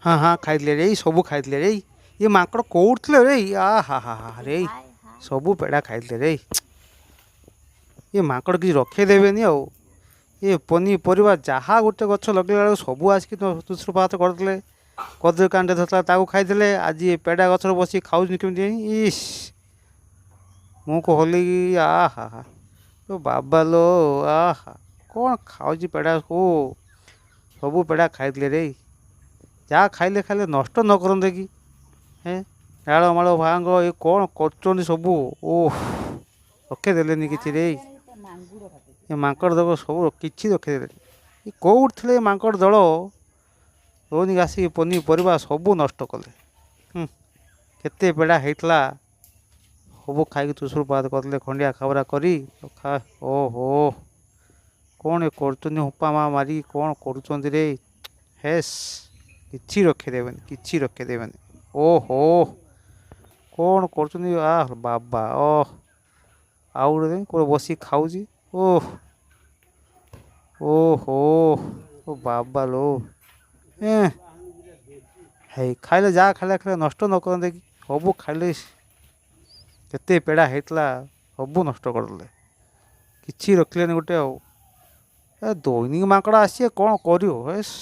ହଁ ହଁ, ଖାଇଥିଲେ ରେ, ସବୁ ଖାଇଥିଲେ ରେ। ଇଏ ମାଙ୍କଡ଼ କୋଉଠି ଥିଲେ ରେ? ଆ ହା ହା ହା ରେ, ସବୁ ପେଡ଼ା ଖାଇଥିଲେ ରେ। ଇଏ ମାଙ୍କଡ଼ କିଛି ରଖେଇଦେବେନି। ଆଉ ଏ ପନିପରିବା ଯାହା ଗୋଟେ ଗଛ ଲଗେଇଲା ବେଳକୁ ସବୁ ଆସିକି ତୁଷୁପାତ କରିଦେଲେ। କଦଳୀ କାଣ୍ଡେ ଧରିଥିଲା, ତାକୁ ଖାଇଦେଲେ। ଆଜି ଏ ପେଡ଼ା ଗଛରେ ବସିକି ଖାଉଛନ୍ତି କେମିତି? ଇସ୍, ମୁଁ କହିଲି, ଆ ହା ହା, ଓ ବାବା ଲୋ, ଆହା, କ'ଣ ଖାଉଛି ପେଡ଼ାକୁ? ସବୁ ପେଡ଼ା ଖାଇଦେଲେ ରେ। ଯାହା ଖାଇଲେ ଖାଇଲେ, ନଷ୍ଟ ନ କରନ୍ତେ କି? ହେଁ, ଡାଳ ମାଳ ଭାଙ୍ଗ, ଏ କ'ଣ କରୁଛନ୍ତି ସବୁ? ଓହ, ରଖେଇଦେଲେନି କିଛି ରେ। ଏ ମାଙ୍କଡ଼ ଦଳ ସବୁ କିଛି ରଖେଇଦେଲେନି। ଏ କେଉଁଠି ଥିଲେ ଏ ମାଙ୍କଡ଼ ଦଳ? ଦୈନିକ ଆସିକି ପନିପରିବା ସବୁ ନଷ୍ଟ କଲେ। କେତେ ପେଡ଼ା ହେଇଥିଲା, ସବୁ ଖାଇକି ତୁଷୁରପାତ କରିଦେଲେ, ଖଣ୍ଡିଆ ଖାବରା କରି। ଓହୋ, କ'ଣ ଏ କରୁଛନ୍ତି? ହୁପା ମା ମାରିକି କ'ଣ କରୁଛନ୍ତି ରେ? ହେସ୍, କିଛି ରଖିଦେବେନି, କିଛି ରଖିଦେବେନି। ଓହୋ, କ'ଣ କରୁଛନ୍ତି? ଆ ବାବା, ଓ ଆଉ ଗୋଟେ କୋଉଠି ବସିକି ଖାଉଛି। ଓହ ଓହୋ, ଓ ବାବା ଲୋ। ଏ ହେଇ, ଖାଇଲେ, ଯାହା ଖାଇଲେ ଖାଇଲେ, ନଷ୍ଟ ନ କରନ୍ତେ କି? ସବୁ ଖାଇଲେ। କେତେ ପେଡ଼ା ହେଇଥିଲା, ସବୁ ନଷ୍ଟ କରିଦେଲେ, କିଛି ରଖିଲେନି ଗୋଟେ। ଆଉ ଏ ଦୈନିକ ମାଙ୍କଡ଼ ଆସିବେ, କ'ଣ କରିବ? ହେସ୍।